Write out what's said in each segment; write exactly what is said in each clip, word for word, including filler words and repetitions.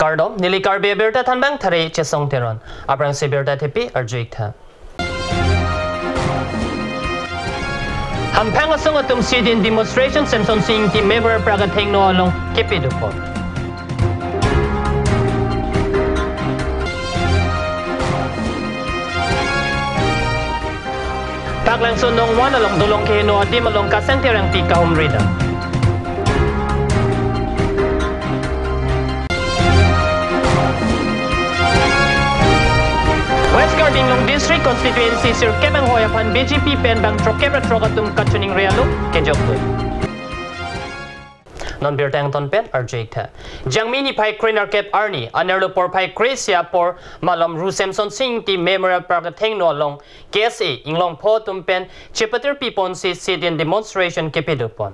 Kardom, neli Karbi Abirta thanbang Thare Chesong Teron. Aphrangsi birta thepi arju-ik tha. Hamphang asong atum sit-in demonstration Semsonsing Ingti Memorial Park athengno along kepadopon. Paklangso nong one along dolong keheno adim along Kasang Terangpi kahumri dam. West Karbi Anglong District Constituency sirkep anghoi aphan B J P pen bang throkkep ra throk atum kachiningri alo kejokdun. Non birta angton pen arju-ik tha. Jangmi niphai krenerkep arni, anerlo porphai kre-isi apor malom Ru Semsonsing Ingti Memorial Park athengno along K S A Inglongpho atum pen chepatir piponsi sit-in demonstration kepadopon.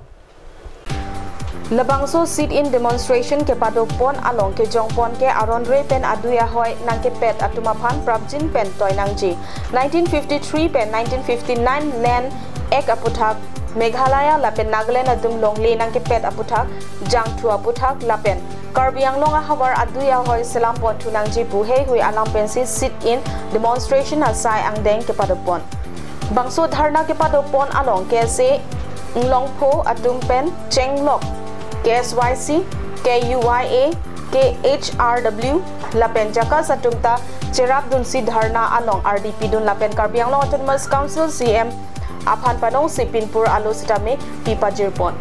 Labangso sit-in demonstration kepadopon along kejongpon ke aron re pen adui ahoi nangkepet atum aphan prapjin pen toi nangji. Nineteen fifty-three pen nineteen fifty-nine Land Act aputhak Meghalaya lapen Nagaland atum longle nangkepet aputhak, jangthu aputhak lapen Karbi Anglong ahavar adui ahoi selam ponthu nangji pu heihui alam pensi sit-in demonstration asai angdeng kepadopon. Bangso dharna kepadopon along K S A Inglongpho atum pen chenglok K S Y C, K U Y A, K H R W lapen JACAS atum ta cherapdunsi dharna along ardi pidun lapen Karbi Anglong Autonomous Council C M aphan panongsi pinpur alo sitame pipajirpon.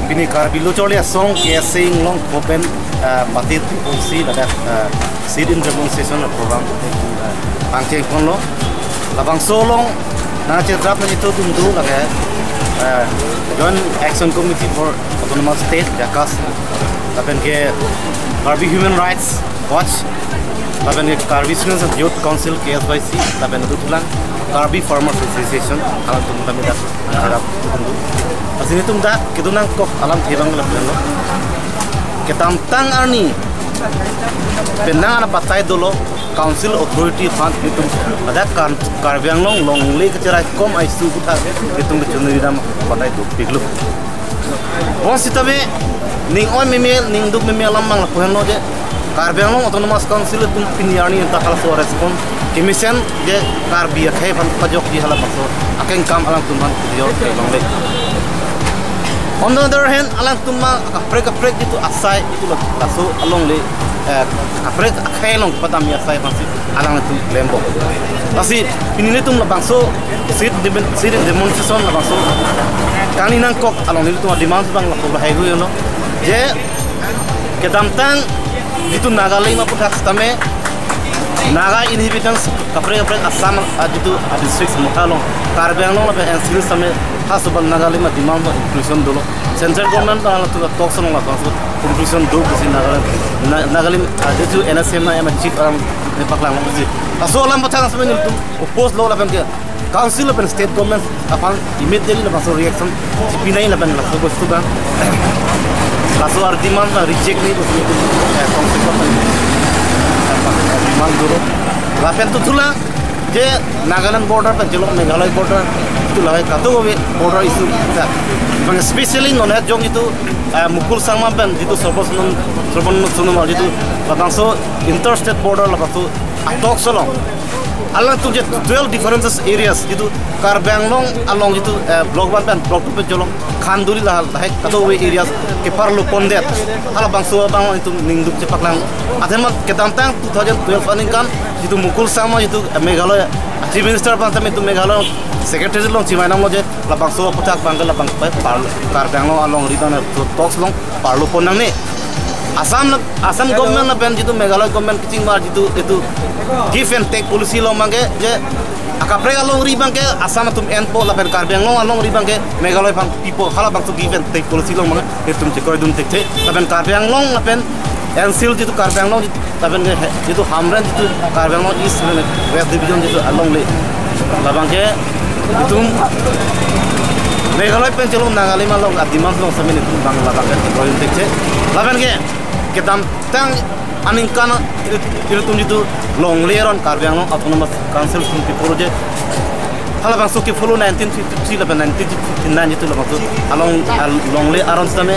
Pini Karbi Lo Charli Asong K S A Inglongpho pen, ah, mati tu si ladak, ah, sit-in demonstration program, ah, pangchengponlo. Labangso along nangcherap nangji atum do lake, ah, Joint Action Committee for Autonomous State, JACAS, lapen ke Karbi Human Rights Watch, lapen ke Karbi Students and Youth Council, K S Y C, lapen adu thulang Karbi Farmers Association, alangtum kami dak nangcherap atum do. Lasi nelitum dak kedun nangkok alamthe abang lapen lo. Kedamtang arni penang ana batai dolo, council authority aphan nelitum ladak Kar-, Karbi Anglong longle kacheraikom a-issue aputhak nelitum kachiningri dam batai dopiklo. Bonsitame ning-oi meme, ningduk meme alam abang lapu henlo je Karbi Anglong Autonomous Council atum pini arni anta halaso respond kemesen je Karbi akhei aphan pajokji halabangso akengkam alangtum aphan kejor kelongle. On the other hand, alangtum ma kaprek kaprek jitu asai jitu la-, laso alongle, eh, kaprek akhei along padamji asai aphansi alangtum klembom. Lasi pini nelitum labangso sit-in demen-, sit-in demonstration labangso kangni nangkok along nelitum a-demand abang lapu lahai hu yono. Je kedamtang jitu Nagalim aputhak sitame Naga inhabitants kaprek kaprek Assam, ah, jitu, ah, district samutha along Karbi Anglong lapen N C Hills sitame ha sobal Nagalim a-demand abang inclusion dolo. Central government abang tu talks along labangso inclusion do pusi Nagalim, Na-, Nagalim, ah, jitu N S C N M chief alam ne paklanglo pusi. Laso alam aputhak sitame nelitum oppose lo lapen ke council lapen state government aphan immediately labangso reaction chepinai lapen laso bostu abang, laso a-demand abang reject nangji pusi, eh, council aphan, eh, demand dolo. Lapen tu thulang je Nagaland border pen chelok Meghalaya border, tu lahai kadokave border issue ta. Bang specially non het jong jitu, eh, Mukul Sangma pen jitu Sarbanan, Sarbanan Sonowal jitu labangso interstate border labangso a-talks along alangtum je twelve differences areas jitu Karbi Anglong along jitu, eh, block one pen block two pen chelok Khanduli la, lahai kadokave areas keparlo pondet. Halabangso abang itum ningduk chepaklang. Athema kedamtang two thousand twelve aningkan jitu Mukul Sangma jitu, eh, Meghalaya Chief Minister abang tame jitu Meghalaya Secretary along chimai nanglo je labangso aputhak abang ke labang pe par-, Karbi Anglong alongri abang tu talks along parlo pon nangne. Assam la-, Assam government lapen jitu Meghalaya government kachingvai jitu, jitu give and take policy along abang ke je akaprek alongri abang ke Assam atum enpo lapen Karbi Anglong alongri abang ke Meghalaya aphan pipo, halabangso give and take policy along abang ke itum chekoidun thekthe. Lapen Karbi Anglong lapen N C Hills jitu Karbi Anglong jitu lapen ke he-, jitu Hamren jitu Karbi Anglong East lapen West Division jitu alongle labang ke itum Meghalaya pen chelok Nagalim along a-demand along sitame itum abang labang ke chekoidun thekthe. Lapen ke kedamtang aningkan il-, ilitum jitu longle aron Karbi Anglong Autonomous Council atum kepho je halabangso kepho lo nineteen fifty-three lapen nineteen fifty-nine jitu labangso along, al-, longle aron sitame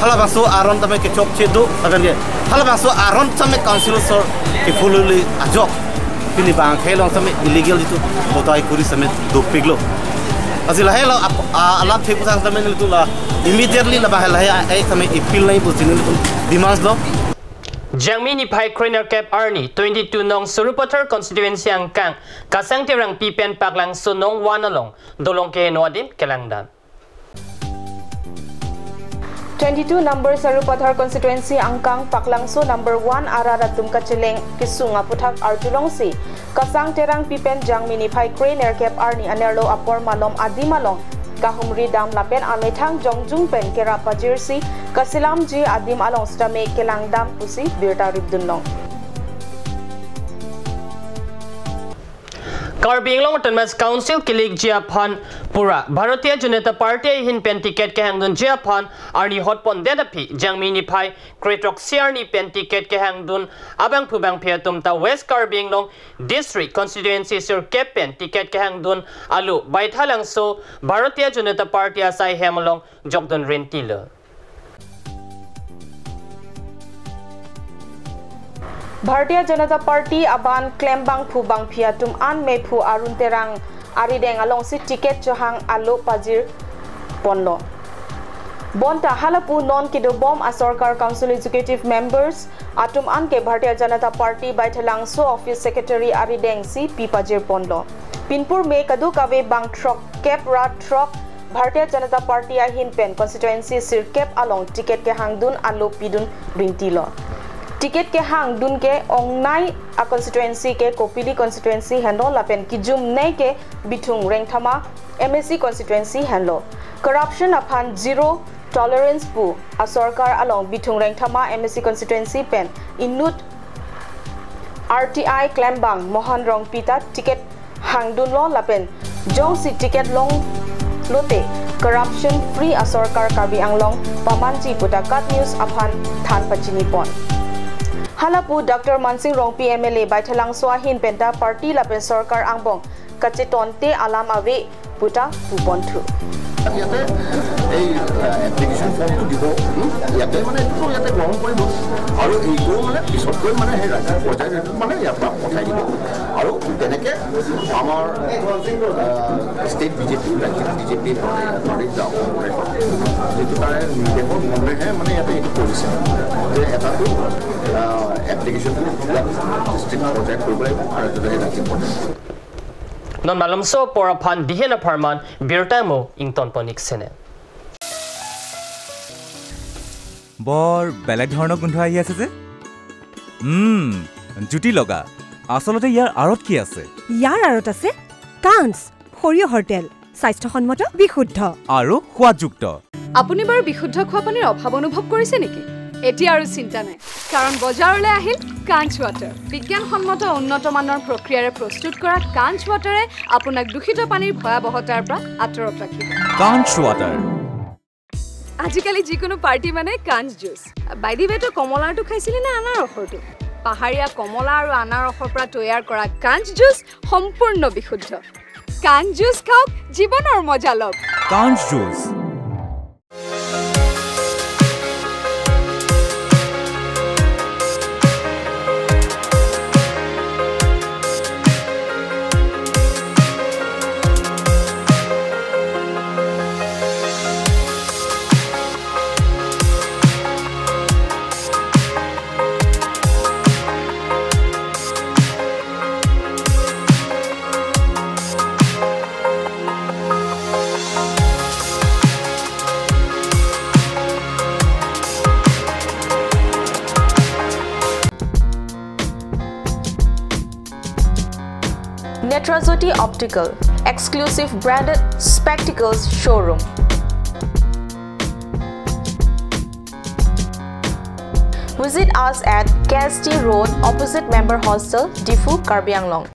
Halabangso aron tame kechokche do, agan ke. Halabangso aron tame council asor ke fully ajok. Pini bang khelong tame illegal itum bodai kuri tame dopiklo. Lasi lahelo ap-, a-, alam thek pusang tame nelitum la immediately la bahel lahai ai tame appeal nai pusi nelitum demands lo. Jangmi niphai krenerkep arni twenty-two nong Sarupathar constituency angkang Kasang Terangpi pen Paklangso nong one along dolong keheno adim kelangdam. Twenty-two number Sarupathar constituency angkang Paklangso number one arat atum kacheleng kesung aputhak arjulongsi Kasang Terangpi pen Jangmi niphai krenerkep arni anerlo apor malom adim along kahumri dam lapen amethang jongjung pen kerap pajirsi kaselamji adim along sitame kelangdam pusi birta ripdunlong. Karbi Anglong Autonomous Council kelikji aphan pura Bharatiya Janata Party ahin pen ticket kehangdunji aphan arni hotpondet aphi Jangmi niphai krethroksi arni pen ticket kehangdun abangphu bangphi atum ta West Karbi Anglong District Constituency sirkep pen ticket kehangdun alo Baithalangso Bharatiya Janata Party asai hem along jokdun rintilo. Bharatiya Janata Party aban klembangphu bangphi atum an mephu Arun Terang arideng alongsi ticket chohang alo pajirponlo. Bonta halapu non kedobom asorkar council executive members atum anke Bharatiya Janata Party Baithalangso office secretary aridengsi pi pajirponlo. Pinpur me kadokave bang throkkep ra throk Bharatiya Janata Party ahin pen constituency sirkep along ticket kehangdun alo pidun rintilo. Ticket kehangdun ke ongnei a constituency ke Kopili constituency henlo lapen kejumnei ke Bithung Rengthama M A C constituency henlo. Corruption aphan zero tolerance pu asorkar along Bithung Rengthama M A C constituency pen inut R T I klembang Mohan Rongpi ta ticket hangdunlo lapen jongsi ticket longlote corruption free asorkar Karbi Anglong pamanji puta KAT News aphan than pachinipon. Halapu Doctor Mansing Rongpi M L A Baithalangso ahin penta party lapen sorkar angbong kachetonte alam ave puta puponthu. ইয়াতে এই, আহ, এপ্লিকেশ্যন ফৰ্মটো দিব, উম, ইয়াতে মানে এইটো ইয়াতে গ্ৰহণ কৰিব আৰু এইটো মানে পিছতকৈ মানে সেই ৰাজ্যিক পৰ্যায়ত এইটো মানে ইয়াৰ পৰা পঠাই দিব আৰু তেনেকে আমাৰ, আহ, ষ্টেট বিজেপি, ৰাজ্যিক বিজেপি, নৰেশ দাস, যিটো তাৰে নিৰ্দেশৰ মৰ্মেহে মানে ইয়াতে এইটো কৰিছে যে এটাটো, আহ, এপ্লিকেশ্যনটো ইয়াত ডিষ্ট্ৰিক্ট পৰ্যায়ত কৰিব লাগিব আৰু এটা ৰাজ্যিক পৰ্যায়ত। Non malomso apor aphan dihen apharman birta mo ingtonpon ik sene. বৰ বেলেগ ধৰণৰ গোন্ধ আহি আছে যে। উম, জুতি লগা। আচলতে ইয়াৰ আঁৰত কি আছে? ইয়াৰ আঁৰত আছে কাঞ্চ, সৰিয়হৰ তেল, স্বাস্থ্যসন্মত, বিশুদ্ধ। আৰু সোৱাদযুক্ত। আপুনি বাৰু বিশুদ্ধ খোৱা পানীৰ অভাৱ অনুভৱ কৰিছে নেকি? এতিয়া আৰু চিন্তা নাই, কাৰণ বজাৰলৈ আহিল কাঞ্চ ৱাটাৰ। বিজ্ঞানসন্মত উন্নত মানৰ প্ৰক্ৰিয়াৰে প্ৰস্তুত কৰা কাঞ্চ ৱাটাৰে আপোনাক দূষিত পানীৰ ভয়াৱহতাৰ পৰা আঁতৰত ৰাখিব। কাঞ্চ ৱাটাৰ। আজিকালি যিকোনো পাৰ্টি মানে কাঞ্চ জুচ। By the way, তই কমলাৰটো খাইছিলি নে আনাৰসৰটো? পাহাৰীয়া কমলা আৰু আনাৰসৰ পৰা তৈয়াৰ কৰা কাঞ্চ জুচ সম্পূৰ্ণ বিশুদ্ধ। কাঞ্চ জুচ খাওক, জীৱনৰ মজা লওক। কাঞ্চ juice. Netrajyoti Optical, exclusive branded spectacles showroom. Visit us at K S T Road, opposite Member Hostel, Diphu, Karbi Anglong.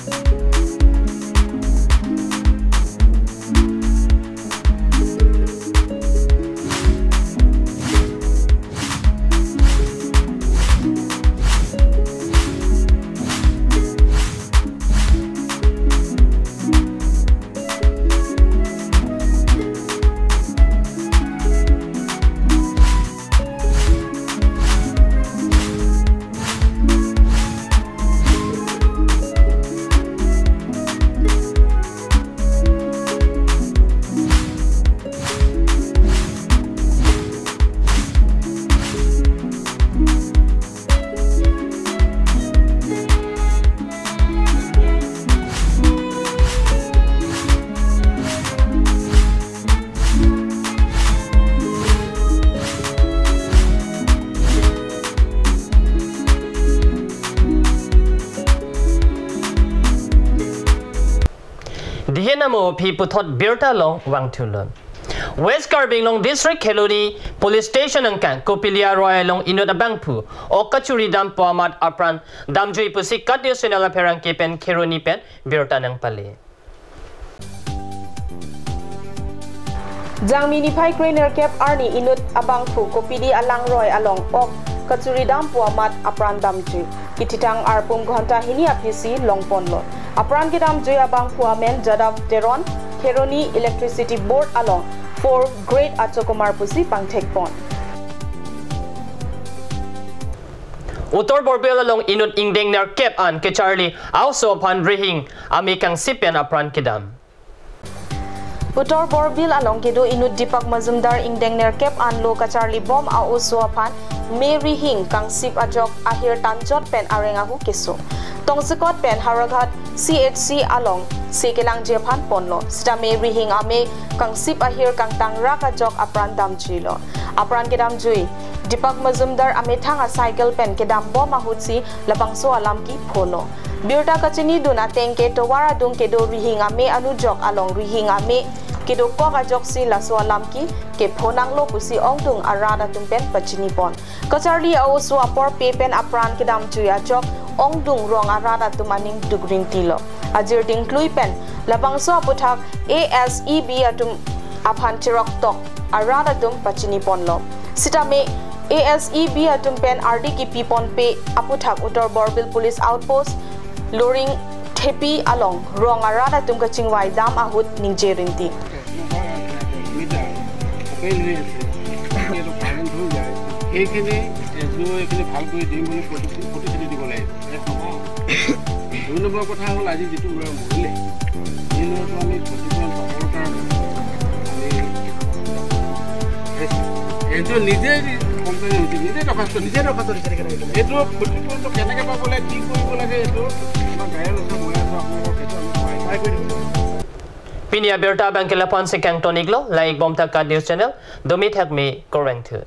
Tenamo aphi puthot birta along vangthulo. West Karbi Anglong District Kheroni Police Station angkang Kopili aroi along inut abangphu ok kachuri dampo amat apran damjui pusi KAT News Channel apherangke pen Kheroni pen birta nangpale. Jangmi niphai krenerkep arni inut abangphu Kopili alangroi along ok kachuri dampo amat apran damjui. Kethitang arpum ghonta hini aphisi longponlo. Apran kedamjui abangphu amen Jadav Teron, Kheroni Electricity Board along four grade achokomar pusi pangthekpon. Uttar Borbil along inut ingdeng nerkep an kacharli a-oso aphan rihing ame kangsip pen apran kedam. Uttar Borbil along kedo inut Deepak Majumdar ingdeng nerkep an lo kacharlibom a-oso aphan me rihing kangsip ajok ahir tanchot pen areng ahu keso. Tongsekot pen Howraghat C H C along se kelangji aphan ponlo. Sitame rihing ame kangsip ahir kangtangrak ajok apran damjuilo. Apran kedamjui Deepak Majumdar amethang a-cycle pen kedambom ahutsi labangso alam kepholo. Birta kachinidun ateng ke tovar adung kedo rihing ame anujok along rihing ame kedokok ajoksi laso alam ke kephonanglo pusi ongdung arat atum pen pachinipon. Kacharli a-oso apor pe pen apran kedamjui ajok ongdung rong arat atum aning dukrintilo. Ajir dingklui pen labangso aputhak A S E B atum aphan chiroktok arat atum pachiniponlo. Sitame A S E B atum pen ardi kipiponpe aputhak Uttar Borbil Police Outpost Loring Thepi along rong arat atum kachingvai dam ahut ningje rinti. এইটো কাৰেণ্ট হৈ যায়, সেইখিনি S D অ' এইখিনি ভাল কৰি দিম বুলি প্ৰতিশ্ৰুতি, প্ৰতিশ্ৰুতি দিব লাগে। এক নম্বৰ। দুই নম্বৰ কথা হ'ল, আজি যিটো ল'ৰা মৰিলে, এই ল'ৰাটো আমি ক্ষতিপূৰণ পাবৰ কাৰণে আমি এছ ডি অ' নিজে কমপ্লেইন হৈছে, নিজে দৰখাস্ত দিছে। নিজে দৰখাস্ত দিছে, কেনেকে দিছে? এইটো ক্ষতিপূৰণটো কেনেকে পাব লাগে, কি কৰিব লাগে, এইটো আমাৰ গাঁৱৰ লোকে মই আছোঁ, আপোনালোকক সেইটো আমি সহায় সহায় কৰি দিম। Pini abirta abang ke lapu-an si kangtoniklo, langdunbomtha KAT News Channel, dumi thakmi kurvangthu.